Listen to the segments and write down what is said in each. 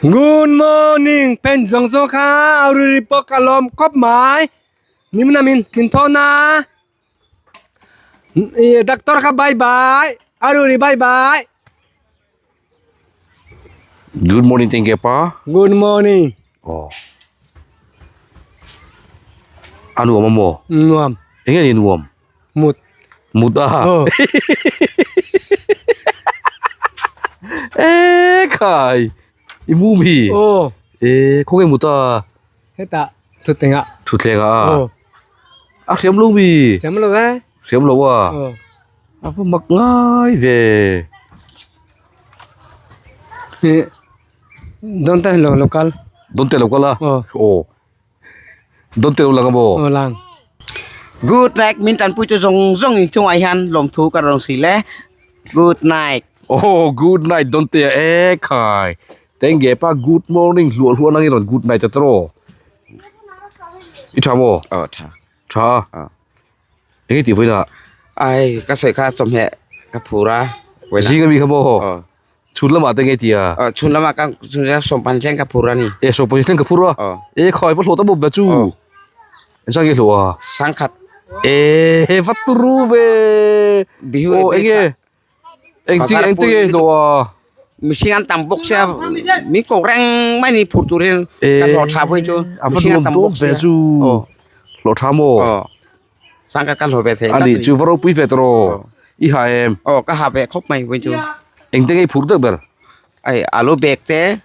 Good morning pen zawng zawng kha a ri ri pawh ka lawm khawp mai nimna min min phone a ih doctor kha bye bye a ru ri bye bye. Good morning teng ke pa. Good morning. Oh. A nuam a maw? Nuam. Enge ni nuam? Mut. Mut a. Oh. E khai. I mu mi. Oh. E khaw nge mut a? Hetah thutthleng ah. Thutthleng ah. Oh. A hriam lo mi. Hriam lo e. Hriam lo a. Oh. A va mak ngai ve. Ih Donte lo lo kal. Donte lo kal a? Aw. Aw. Donte lo lang a maw? Aw lang. Good night min tanpui chu zawng zawng in chungah hian lawmthu ka rawn hrilh e. Good night. Aw good night Donte a e khai. Tengge pa good morning hluah hluah nangin rawn good night a tawh. I tha maw? Aw tha. Tha a? Aw. Enge tih vawiin ah? Ai ka sawi kha chawhmeh ka phur a. Zing ami kha maw? Aw. Chhun lamah te nge tia? Aw chhun lamah ka chhun lamah sawmpan thleng ka phur a ni. E sawmpan thleng ka phur a? Aw. E khai va hlawh ta bawk ve chu. Aw. Engzah nge hlawh a? Sangkhat. E va turu ve. Bihu Aw enge? Engtin engtin nge hlawh a? Mihring an tam bawk sia min ko reng mai ni phur tur hian ka hlawh tha pawh hi chu A va nuam dawn ve chu. Hlawh tha maw? Aw. Sangkhat ka hlawh ve thei A nih chu va ropui ve tawh. I ha em? Aw ka ha ve khawp mai pawh chu. Engte nge i phur deuh ber? Ai alu bag te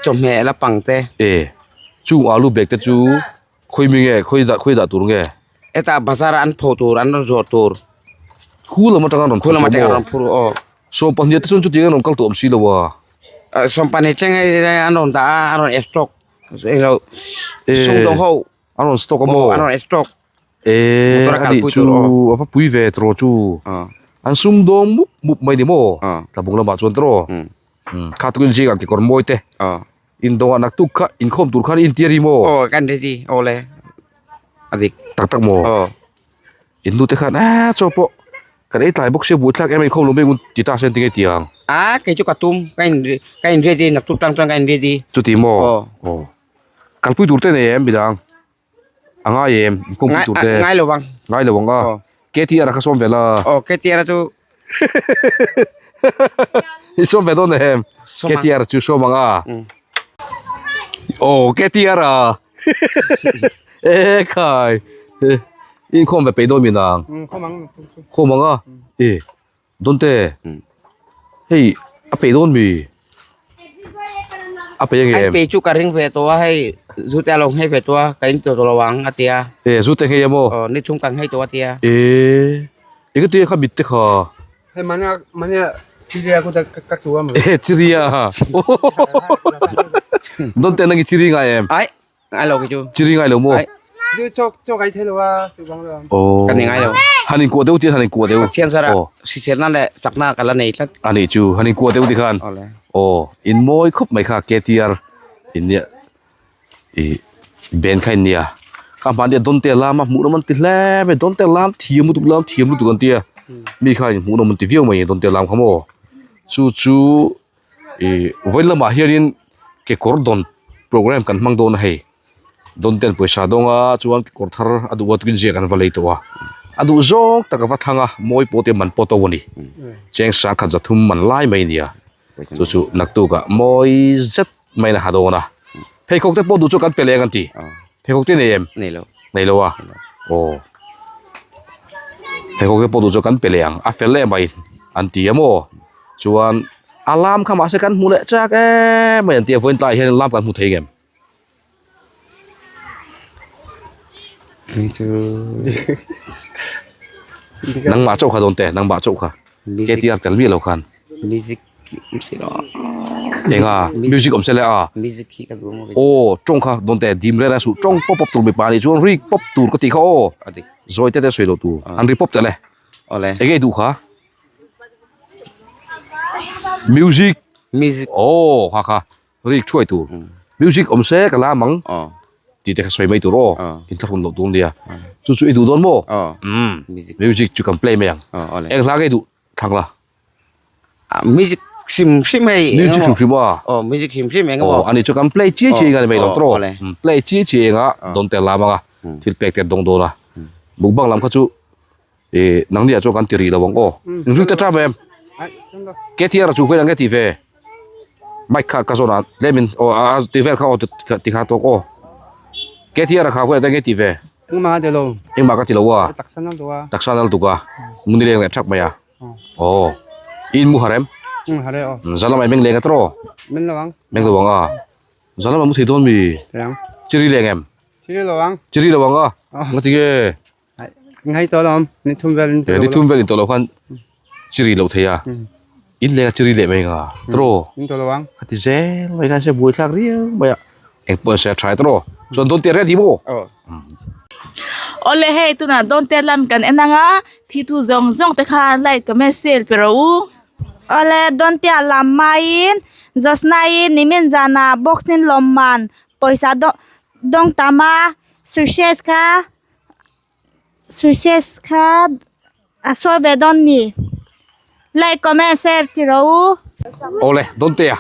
chawhmeh la pang te. E chung alu bag te chu khawi mi nge khawi dah khawi dah tur nge? Hetah bazar ah an pho tur an rawn zawrh tur. Khu lam atanga rawn Khu lam atanga rawn phur aw. Sawmpahnih te chuan chutiang an rawn kal tawh awm si lo a. Sawmpahnih thleng hei an rawn dah a an rawn stock ilo sumdawng ho. An rawn stock a maw? Aw an rawn stock. E Motor a a nih kalpui chu tur aw. a va pui ve tawh chu. Aw. An sumdawng mup mup mai ni maw? Aw. Tlabung lamah chuan tawh. Um. Kha tukin zingah kekawr mawi te. Aw. Indawngah naktuk kha inkhawm tur khan i intir hi maw? Aw kan ready aw le. A dik. Tak tak maw? Aw. In nu te khan a chaw pawh kan ei tlai bawk sia buaithlak em a inkhawm lo mai ngun ti ta se an ti ngei tiang. A kei chu ka tum ka in ka in ready naktuk tang chuan ka in ready. Chuti maw? Aw. Aw. Kalpui tur te nei em midang? A ngai em? Inkhawmpui tur te? Ngai lo ang. Ngai lo ang a. KTR a kha sawm ve la. Aw KTR a chu. I sawm ve dawn em? KTR chu sawm ang a. Aw KTR a. E khai. Inkhawm ve peih dawn mi nang? Khawm ang. Khawm ang a. E. Donte, hei a peih dawn mi? A peih ange em? An peih chu ka ring ve tawh a hei zute a lo nghei ve tawh a ka in tawh lo ang a ti a. E zute nghei em aw? Aw ni thum ka nghei tawh a ti a. E engati kha mit te kha? Hei mahnia mahnia chiria ku ta ka tu a maw? E chiria Donte nang i chiri ngai em? Ai Ngai lo khi chu. Chiri ngai lo maw? Chu chok chok ai thei lo a, chu bang lo. Oh. Kan ni ngai lo. Han in kuah deuh ti han in kuah deuh. Pathian zara hriselna leh chakna ka la nei tlat. Ani chu han in kuah deuh ti khan. Oh, in mawi khawp mai kha KTR in nia i ben kha in nia. Ka hman nia Donte lam a hmuh nawm an ti hle mai Donte lam thiam lutuk lam thiam lutuk an tia. Mi kha in hmuh nawm an ti viau mai Donte lam kha maw. Chu chu Ih vawi lamah hianin kekawr dawn program kan hmang dawn a hei dawn ten pawisa dawng a chuan kekawr thar a duh a tukin ziak an va lei tawh a a duh zawng tak a va thlang a mawi pawh te man pawh to a ni cheng sangkhat zathum man lai mai a ni a chu chu naktuk ah mawi zet mai in a ha dawn a pheikhawk te pawh duh chu kan pe leh ang an ti pheikhawk te nei em nei lo a aw pheikhawk te pawh duh chu kan pe leh ang a fel em mai an ti a maw. Chuan a lam kha mahse kan hmu leh chak em mai an tih a vawiin tlaiah hian lam kan hmu thei ngem. Nangmah chauh kha dawn teh nangmah chauh kha KTR tel miah lo khan. Enga music awm se le a. Aw tawng kha dawn teh dim reng reng suh tawng pawp pawp tur mipa nih chuan rik pawp tur ka tih kha aw. Zawi te te sawi loh tur an ri pawp tel e. Enge i duh kha. Music Music aw kha kha rik thuai tur music awm se ka la mang tih te kha sawi mai tur aw inthlahrun loh tur ania chu chu i duh dawn maw umm music chu kan play mai ang eng hla nge i duh thlang la music. hrim hrim hei Music hrim hrim a. Aw music hrim hrim eng emaw. Aw ani chu kan play chiai chiai eng a ni mai lo tawh play chiai chiai eng a dawn tel lam anga thil pek te an dawng dawn a mukbang lam kha chu ih nangni ah chuan kan ti rih lo ang aw inring te tram em KTR a chu vel ang nge tih ve mic kha ka zawn ah tlem in aw a ti vel kha aw ti kha tawk aw KTR a kha vel ang nge tih ve. Engmah ka ti lo. Engmah ka ti lo a. Taksa nal tuk a. Taksa nal tuk a muni leng leh thak mai a. Aw in mu harem. Hare aw. Zan lamah i meng leng a tawh. Meng lo ang. Meng lo ang a. Zan lamah mu thei dawn mi? Thei ang. Chiri leng em? Chiri lo ang. Chiri lo ang a. Nga ti nge? Ngai tawh lo ang. Ni thum vel in tawh lo. Ni thum vel in tawh lo khan chiri lo thei a. In leng a chiri leh mai nga. Tawh. In tawh lo ang. Ka ti zel mai khan se buai thlak riau mai a. Eng pawh se a tha e tawh. Chuan dawn tia ready maw? Aw. Awle hei tunah dawn tia lam kan en ang a, thi tu zawng zawng te kha like comment share pe rawh u. Awle dawn tia lam maiin Josna-i nimin zanah boxing lawmman pawisa dawng tam a success kha success kha a sawi ve dawn ni like comment share ti rawh u. Awle dawn tia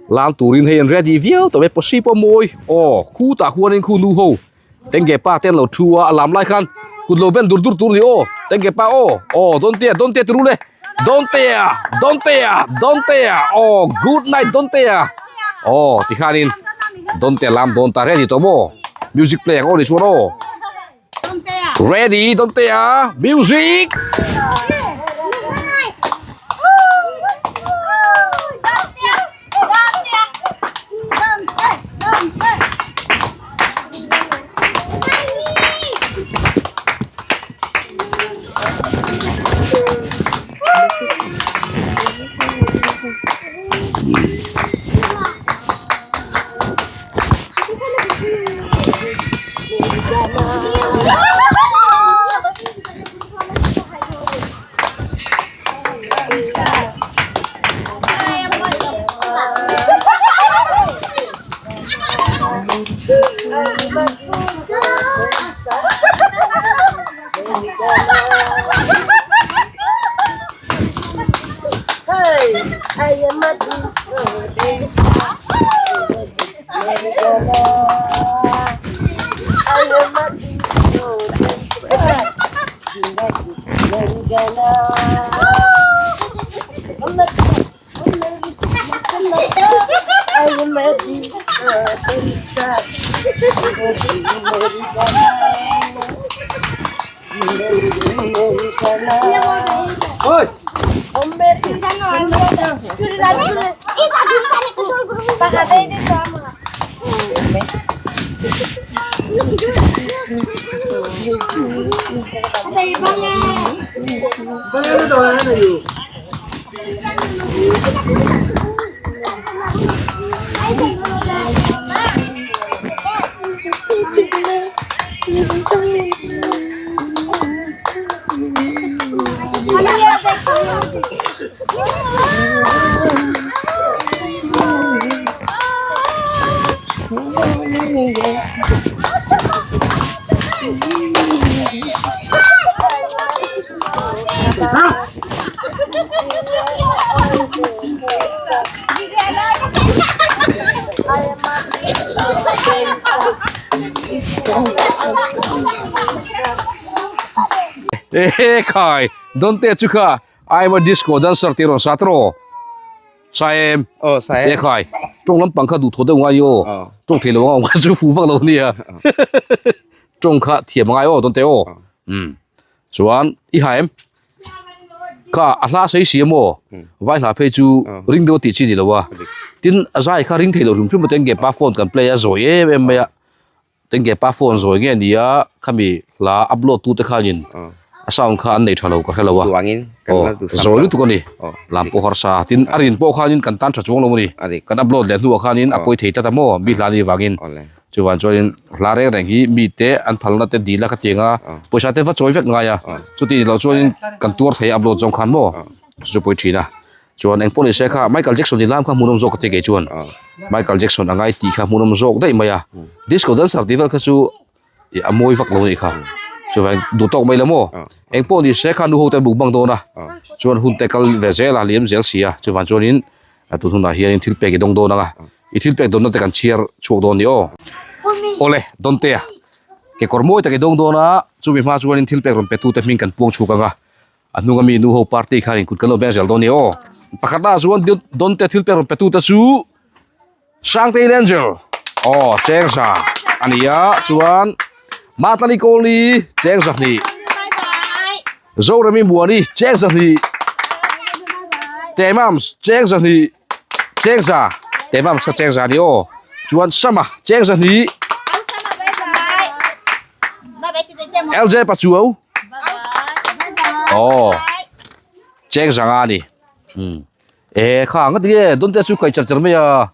lam turin hei an ready viau tawh mai pawh pawh mawi aw khutah khuanin khu nu ho. Tengge pa te an lo thu a, a lam lai khan kut lo ben dur dur tur ni aw, Tengge pa aw, aw Dawntea Dawntea ti ru le, Dawntea Dawntea Dawntea aw good night Dawntea aw ti khanin Dawntea lam dawn ta ready tawh maw, music play ang aw ni chuan aw, ready Dawntea music. Ehe khai Donte chu kha I'm a disco dancer tih rawn sa tawh Saem Aw Saem E khai tawng lampang kha duh thaw deuh ngai aw tawng thei lo ang awm kha chu fu vak lo nia tawng kha thiam angai aw Donte aw umm chuan i haem kha a hla sei si emaw vai hla phei chu ring deuh a tih chi ni lo a tin a zai kha ring thei lo hrim hrim a tengge pa phone kan play a zawi em em mai a tengge pa phone zawi nge ni a khami hla upload tu te khanin a sound kha an nei tha lo ka hre lo a aw zawi lutuk a ni lam pawh harsa tin a rin pawh khanin kan tan tha chuang lo a ni kan upload leh hnuah khanin a pawi thei tlat a maw mi hla ni vangin. Chuvan chuanin hla reng reng hi mite an phalna te dil a ka tiang a, pawisa te va chawi vek ngai a, chuti ni loh chuanin kan tuar thei a upload zawng khan maw chu chu pawi thin a. Chuan eng pawh ni se kha Michael Jackson ni lam kha hmuhnawm zawk ka ti kei chuan Michael Jackson a ngai tih kha hmuhnawm zawk daih mai a, disco dancer tih vel kha chu ih a mawi vak lo a nih kha. Chuvang duh tawk mai la maw? Eng pawh ni se kha nu ho te mukbang dawn a, chuan hun te kal ve zel a, liam zel si a, chuvang chuanin tun hunah hianin thil pek i dawng dawn ang a, i thil pek dawnna te kan chhiar chhuak dawn ni aw. Awle, Dawntea, kekawr mawi tak i dawng dawn a, chumi hma chuanin thil pek rawn pe tute hming kan puang chhuk ang a, a hnunga mi nu ho party khanin kut kan lo beng zel dawn ni aw. Pakhatnaah chuan Dawntea thil pek rawn pe tute chu. Sangtei Angel aw chengza a ni a chuan Matlani Kawli chengza hnih Zoremi Muani chengza hnih Temams chengza hnih chengza Temams kha chengza a ni aw chuan Sama chengza hnih LJ Pachuau aw chengza nga a ni umm. E kha nga tinge don te chu kai char char mai a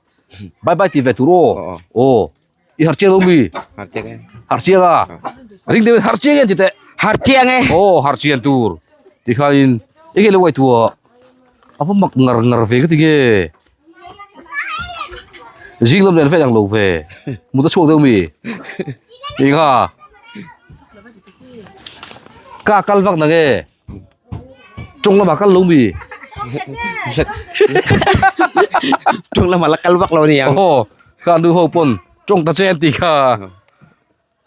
bye bye ti ve tur aw aw i har chiang lo mi har chiang e har chiang a ring deuh in har chiang e ti teh har chiang e aw har chian tur ti khanin enge lo ngaihtuah a va mak ngar ngar ve ka tinge zing lam nen vel ang lo ve mut a chhuak deuh mi eng a ka kal vak nang e. Tawng lamah kal lo mi? Tawng lamah la kal vak lo ni ang. Aw, kha nu ho pawn tawng ta che an ti kha.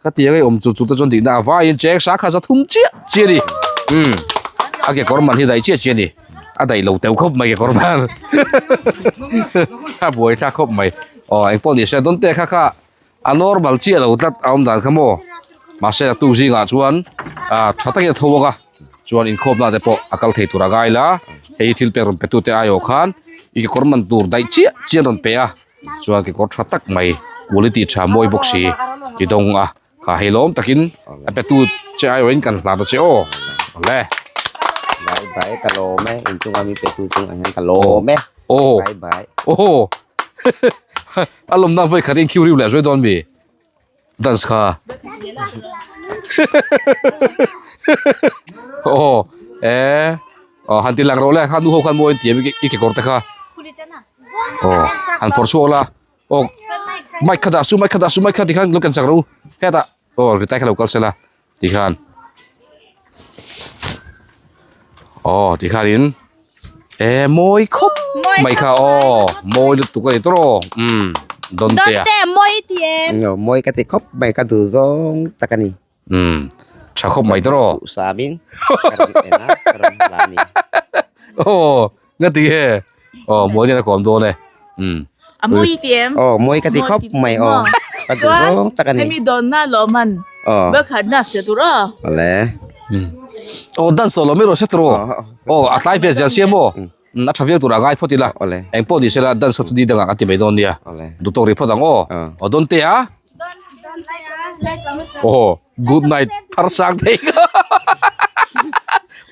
Ka ti ang ei awm chu chu te chuan dihna a vaiin cheng sa kha za thum chiah chiah a ni. Umm, a kekawr man hi daih chiah chiah a ni. A daih lo teuh khawp mai kekawr man. A buai thlak khawp mai. Aw, engpawh ni se dawn te kha kha A normal chiah lo tlat a awm dan kha maw mahse a tuk zingah chuan ah tha takin a tho bawk a chuan inkhawpna te pawh a kal thei tur a ngai la hei hi thil pek rawn pe tute aiawh khan i kekawr man tur daih chiah chiah an rawn pe a chuan kekawr tha tak mai quality tha mawi bawk si i dawng a kha hei lawm takin a pe tu che aiawhin kan hlan ta che aw awle. Bye bye ka lawm e inchunga mi pe tu chungah hian ka lawm e aw bye bye aw. A lawmna vawi khat in khiu riu leh zuai dawn mi dance kha aw e aw han ti lang rawh le kha nu ho khan mawi an ti em i kekawr te kha aw han phawrh chhuak la aw mic kha dah su mic kha dah su mic kha tikhan lo ken chak rawh u hetah aw ritai kha lo kal sela tikhan aw tikhanin e mawi khawp mai kha aw mawi lutuk a ni tawh rawh umm dawn te a Dawn te mawi ti em. Aw mawi ka ti khawp mai ka duh zawng tak a ni. Umm tha khawp mai tawh rawh. Duhsam in ka rawn en a ka rawn hla a ni. Aw nga ti nge aw mawi hian a kawm dawn e umm. A mawi ti em? Aw mawi ka ti khawp mai aw ka duh zawng tak a ni. Chuan hemi dawnna lawm an Bawkhat na sia tur aw. Awle. Aw dance tawh lo mai rawh se tawh aw a tlai ve zel sia maw a tha viau tur a ngai phawt ila eng pawh ni sela dance kha chu ni dangah kan ti mai dawn nia duh tawk rih phawt ang aw aw dawn te a aw good night thar sang thei ka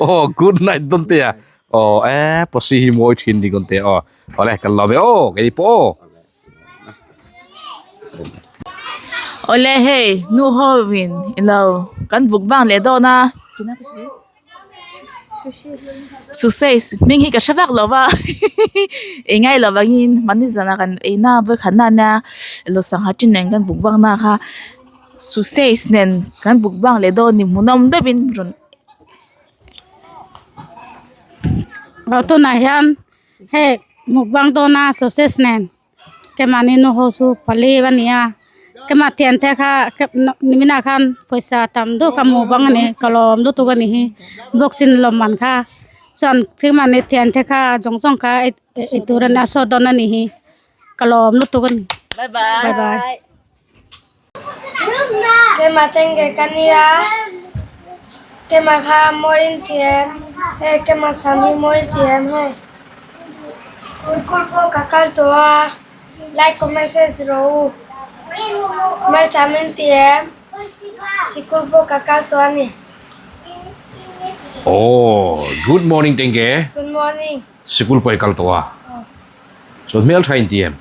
aw good night dawn te a aw e posi hi mawi thin ni dawn te aw awle kan lawm e aw kei pawh aw. Awle hei nu ho in ilo kan vuk vang leh dawn a sausage hming hi ka hre vak lo va ei ngai lo vangin mahni zanah kan ei na vawikhat na ania ilo sangha chin nen kan vuk vang na kha sausage nen kan vuk vang leh dawn a ni hmuhnawm deuhin rawn. Tunah hian Hei mukbang dawna sausage nen keimahni nu ho chu pali a ni a keimah thiante kha niminah khan pawisa tam deuh kha mukbang a ni ka lawm lutuk a ni hi boxing lawmman kha chuan keimahni thiante kha zawng zawng kha ei tur a nia saw dawn a ni hi ka lawm lutuk a ni bye bye. Keimah tengge ka nia, keimah kha mawi in ti em, hei keimah sam hi mawi in ti em hei. Sikul pawh ka kal tawh a, like comment share ti rawh u. Hmelcham in ti em, sikul pawh ka kal tawh a ni. Oh, good morning Tengge. Good morning. Sikul pawh i kal tawh a. Chuan hmeltha in ti em?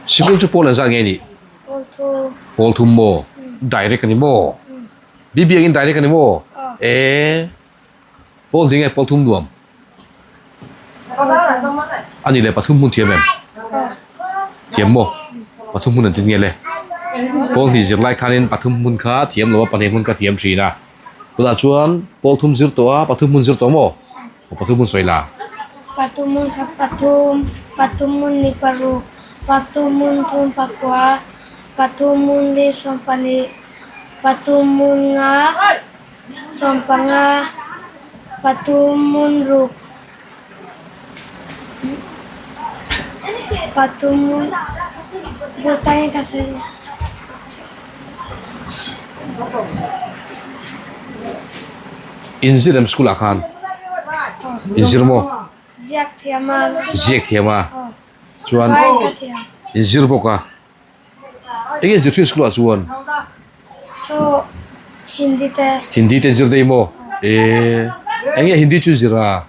Sikul chu pawl an zat nge nih? Pawl thum. Pawl thum maw? Direct a ni maw? BB angin direct a ni maw? E pawl hnih nge pawl thum nuam? A nih leh pathum hmun thiam em? Thiam maw? Pathum hmun an tin nge le? Pawl hnih zir lai khanin pathum hmun kha thiam lo a pahnih hmun kha thiam thin a. Tunah chuan pawl thum zir tawh a pathum hmun zir tawh maw? Aw pathum hmun sawi la. Pathum hmun kha pathum, pathum hmun ni paruk, pathum hmun thum pakua, pathum hmun li sawmpahnih, pathum hmun nga sawmpanga, pathum hmun ruk. Pathum bul tangin ka sawi. In zir em school ah khan? In zir maw? Ziak thiam a. Ziak thiam a. Chuan in zir bawk a. Enge in zir thin school ah chuan? Saw Hindi te. Hindi te in zir daih maw? Eee enge Hindi chu zir a?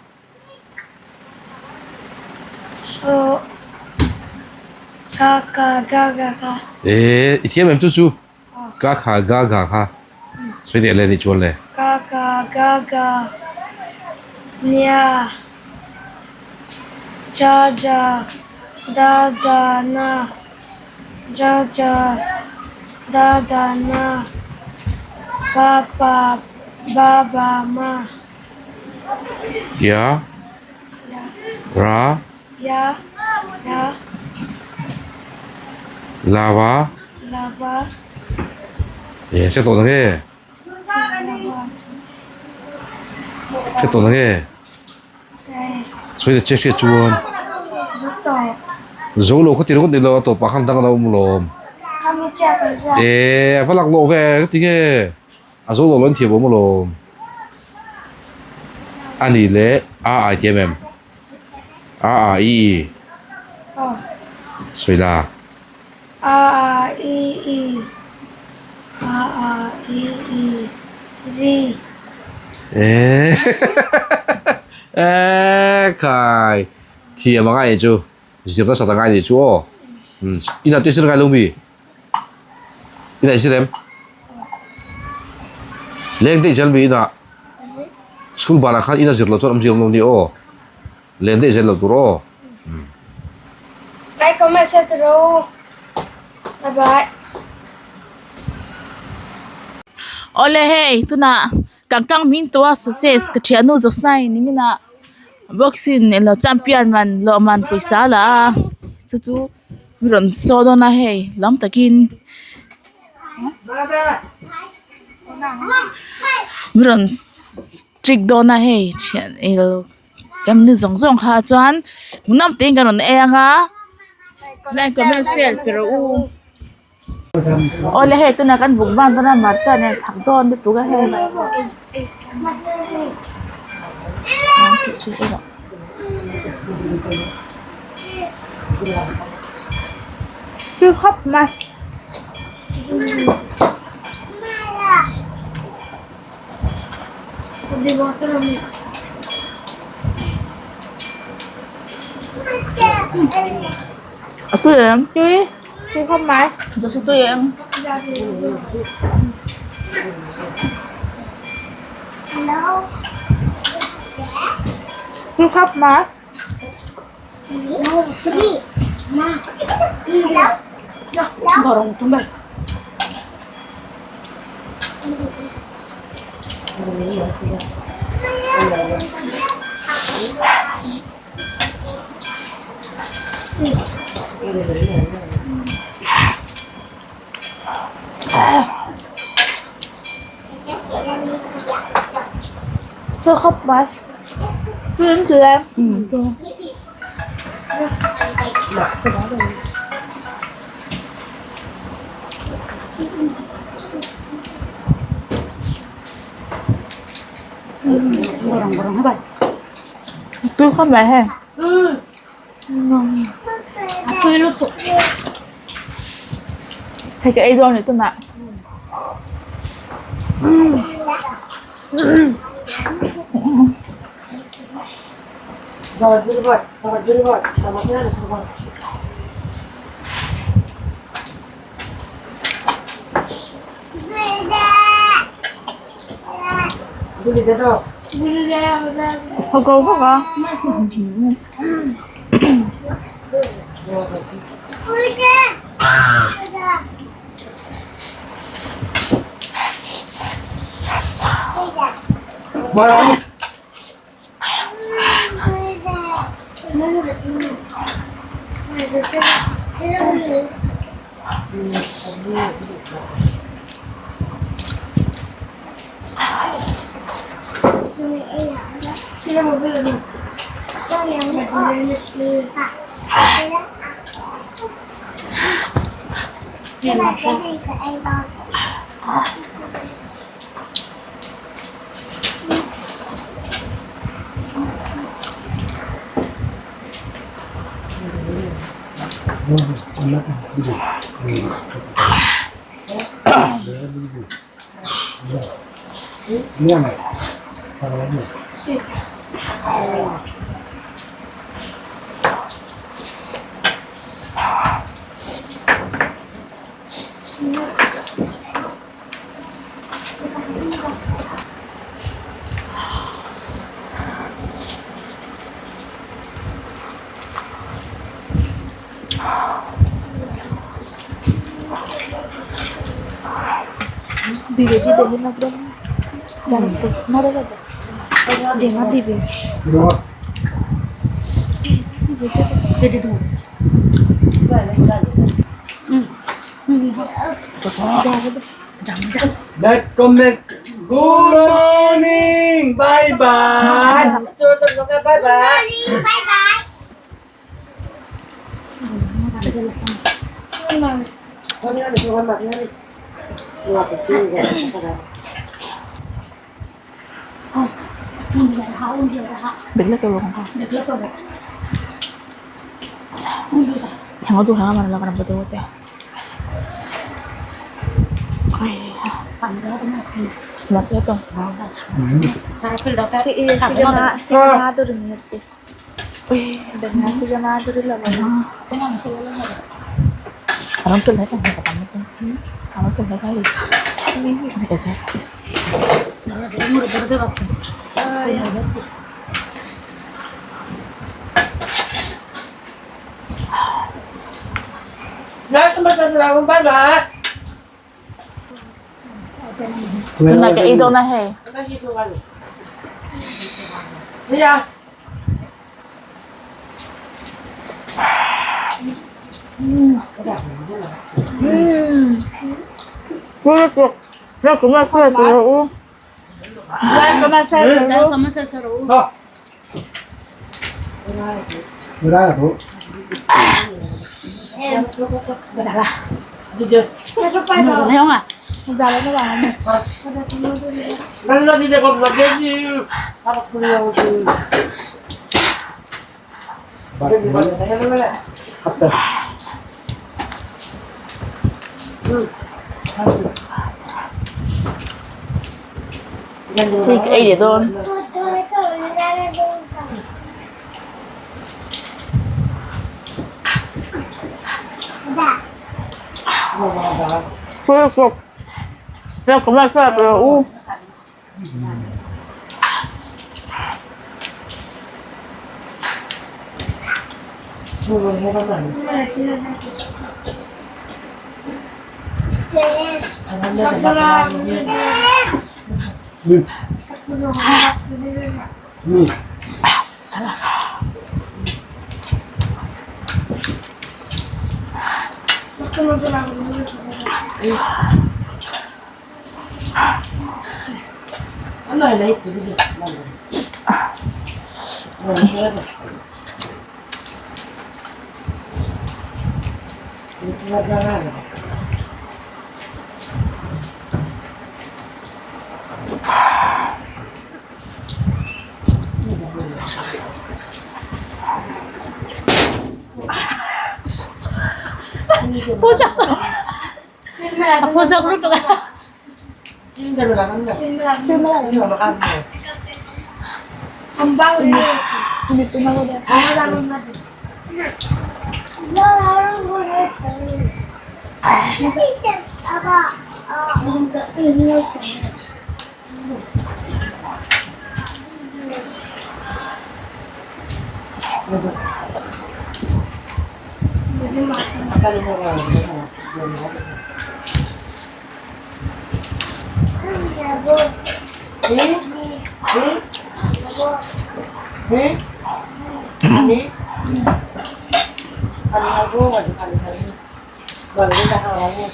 Saw ka ka ga ga kha. Eee i thiam em chu chu? Ka kha ga ga kha. Sawi teh le nih chuan le. Ka ka ga ga nia cha ja da da na ja ja da da na pa pa ba ba ma. Ya ra. Ya ra. La va. La va. E hre tawh nange. Hre tawh nange. Sawi ta che hriat chuan. Zo lo kha ti ringawt ni lo a tawpah khan dang a lo awm lawm. E a va laklawh ve ka ti nge. A zo lo lo in thiam awm alawm. A nih leh a ai thiam em? A a i i. Sawi la. A a i i. A a i i. Ri. Eee khai thiam a ngai chu zir nasa ta ngai nih chu aw. Inah te zir ngai lo mi? Inah i zir em? Leng te i zel mi inah school banah khan ina zir loh chuan awmzia awm lo nia aw. Len te i zel loh tur aw. Like comment share tur aw. Bye bye. Awle hei tunah kangkang min tua success ka thiannu Josna in niminah boxing ilo champion man lawhman pawisa a la a chu chu. Mi rawn saw dawn a hei lam takin mi rawn trick dawn a hei thian ilo em ni zawng zawng kha chuan hmuhnawm tiin kan rawn ei anga like comment share pe rawh u awle hei tunah kan buk bang dawn a hmarcha nen thak dawn lutuk a hei. Tui khawp mai. A tui em? Tui. Tui khawp mai. Joshi tui em? Tui khawp mai. Tui khawp mai. Tui em tui em? Tui khawp mai hei. A tui lutuk. Hei ka ei dawn leh tunah. Ho ko bawk a. Like, comment. Good morning. Bye bye. Bye bye.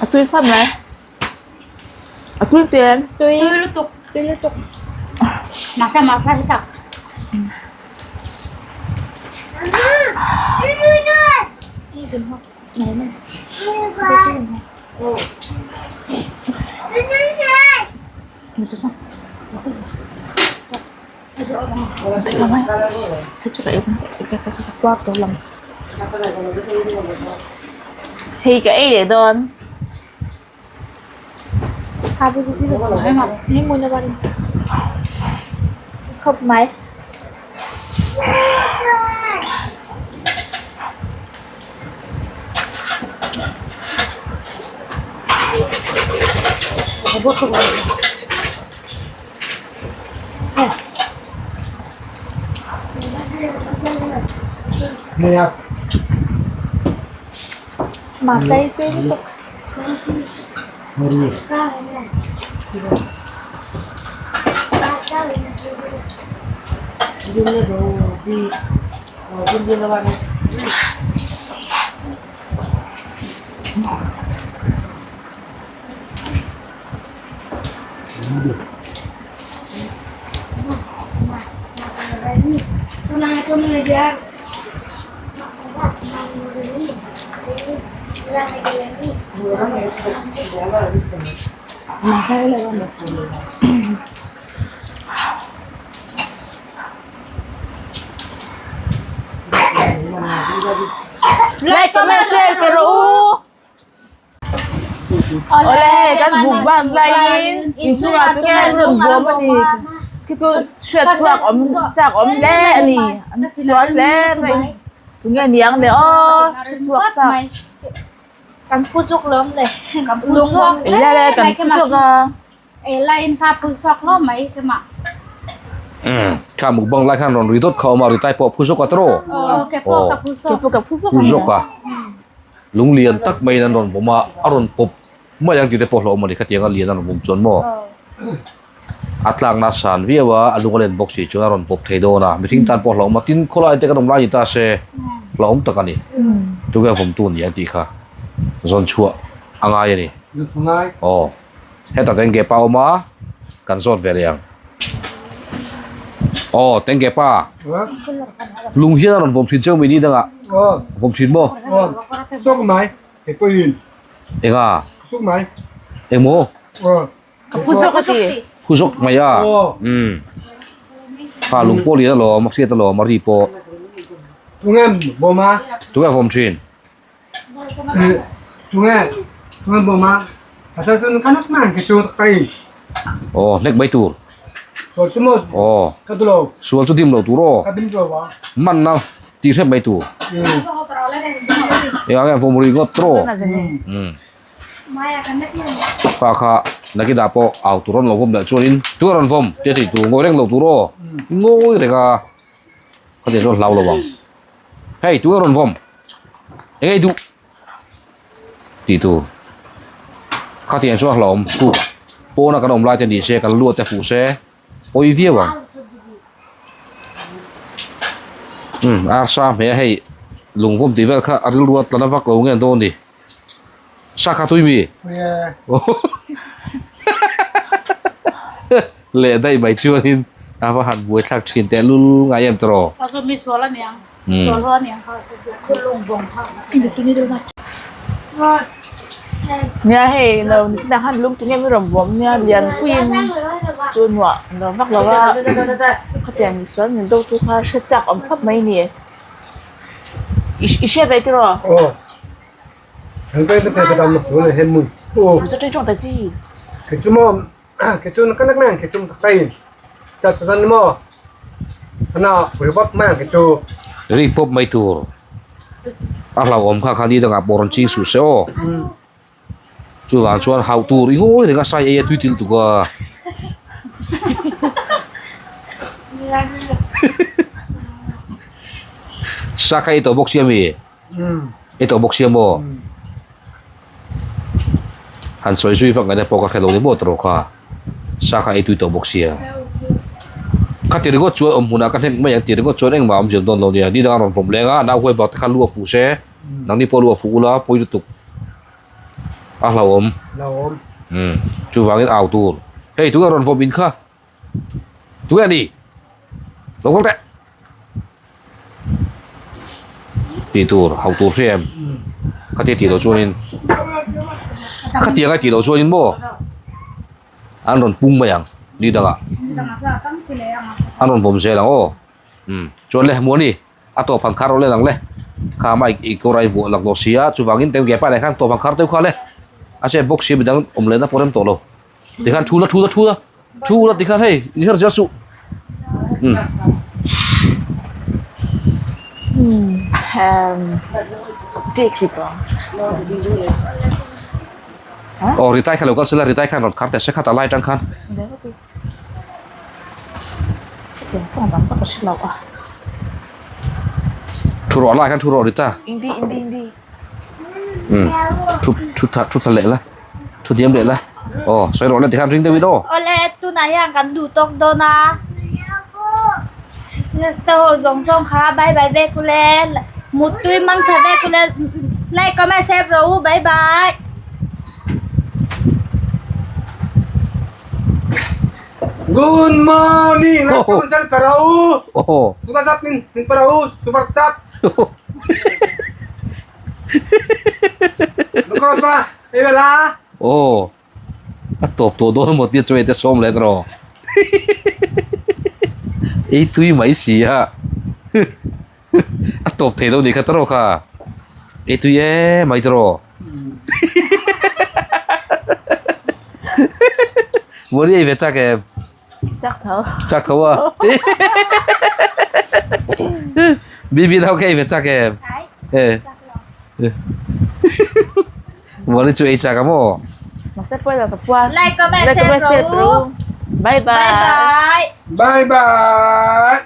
A tui khawp mai. A tui te. Tui. Tui lutuk. Tui lutuk. Masa masa hi tak. Hei ka ei leh dawn. Khawp mai. Mahse tui lutuk. Like, comment, share pe rawh u. Awle kan buk ban laiin inchungah tunge an rawn bawm a ni khi chu hriat chhuak awm chak awm hle a ni an sual hle mai tunge niang le aw hre chhuak chak Kan phu chuk lawm le Kan phu chuk le le kan phu chuk a. Kha mukbang lai khan rawn ri dawt kha awm a, ri tai pawh a phu zawk a tawrh aw. Ke pawh ka phu zawk Phu zawk a. Lung lian tak maiin an rawn vawm a, a rawn pawp mai ang tih te pawh hlauhawm a ni khatiang a lian a rawn vawm chuan maw. A tlakna a san viau a, a lung a len bawk si chuan a rawn pawp thei dawn a, mihring tan pawh hlauhawm a, tin khawlai te kan awm lai ni ta se hlauhawm tak a ni. Tunge vawmtu a ni ang tih kha zawn chhuah a ngai a ni. Aw. Hetah tengge pa awm a, kan zawt ve leh ang. Aw tengge pa, lung hian a rawn vawm thin cheu mai ni dangah. Vawm thin maw? Sawk mai, ke pawhin. Enga? Sawk mai. Eng maw? Ka phu zawk a ti. Phu zawk mai a. Umm. Kha lung pawh lian alawm, a hriat alawm a ri pawh. Tunge vawm a? Tunge vawm thin? Tunge tunge bawma asa chu ka nak man ke chu kai Oh nek mai tur sual chu mo Oh ka dulo sual chu dim lo tur aw ka dim lo wa man na ti hrep mai tur eng ang vawm ri ngawt tro um pa kha nakina pawh au tur an lo vawm leh chuanin tu a rawn vawm tia tih tur ngawi reng lo tur aw ngawi reng a ka ti chuan hlau lo ang hei tu a rawn vawm Eng ei duh tih tur khatiang chuan hlauhawm kuk pawna kan awm lai te ni se kan luat te fuh se pawi viau ang umm arsa hmeh a hei lungvawm tih vel kha a rilru a tla na vak lo nge an dawn ni sa kha tui mi leh daih mai chuanin a va han buai thlak thin tehlul ngai em tawh rawh. Nia hei lo ni chinah khan lung tinge mi rawn bawm nia lianpuiin chu nuah lo vak lo a khatiang misual min do tu kha hre chak awm khawp mai ni i hriat ve tiraw Ri pawp mai tur a hlauhawm kha kha ni dangah pawh rawn ching suh se aw chuvang chuan hauh tur i ngawi reng a sai ei a tui til tuk a sa kha ei tawh bawk sia mi ei tawh bawk sia maw han sawi zui vak ngaihna pawh ka hre lo ni maw tawrh kha sa kha ei tui tawh bawk sia. Khati ringawt chuan awm hmunah ka hnek mai ang tih ringawt chuan engmah a awmziam dawn lo nia. Ni dang a rawn vawm leng a, nau huai bak te kha lu a fuh se, nangni pawh lu a fuh ula pawi lutuk a hlauhawm. Hlauhawm. Umm chuvangin au tur. Hei tunge rawn vawm in kha? Tunge a ni? Lo kal teh. Tih tur hauh tur hria em? Khatia tih loh chuanin khatiang a tih loh chuanin maw an rawn pung mai ang ni dangah an rawn vawm zel ang aw umm chuan le Muani a tawp han khar rawh le lang le kha mic i kawr a i vuah laklawh si a chuvangin tel gap ah leh khan tawp han khar deuh kha le a che box hi midang awm lehna pawh rem tawh lo. Tikhan thu la thu la thu la thu la tikhan hei in her zel suh umm. Aw ritai kha lo kal sela ritai khan rawn khar teh se kha ta lai atang khan. Thu rawh lai khan thu rawh rita. Umm thu thu tha thu tha leh la thu diam leh la aw sawi rawh la tikhan ring deuhin aw. Awle tunah hian kan duh tawk dawn a sister ho zawng zawng kha bye bye vek ule muttui mang tha vek ule like comment share rawh u bye bye. Good morning like comment share pe rawh u super sub min pe rawh u super sub. Aw a tawp tawh dawn maw tia chaw te sawm leh rawh ei tui mai si a a tawp thei lo ni kha tawrh kha ei tui em mai tawrh Mawni ei ve chak em? Chak tho. Chak tho a. Bibi thau kei ve chak em. Eh. Mawni chu ei chak a maw? Mase pawh lo ka puan. Like comment share rawh u. Bye bye. Bye bye. Bye bye.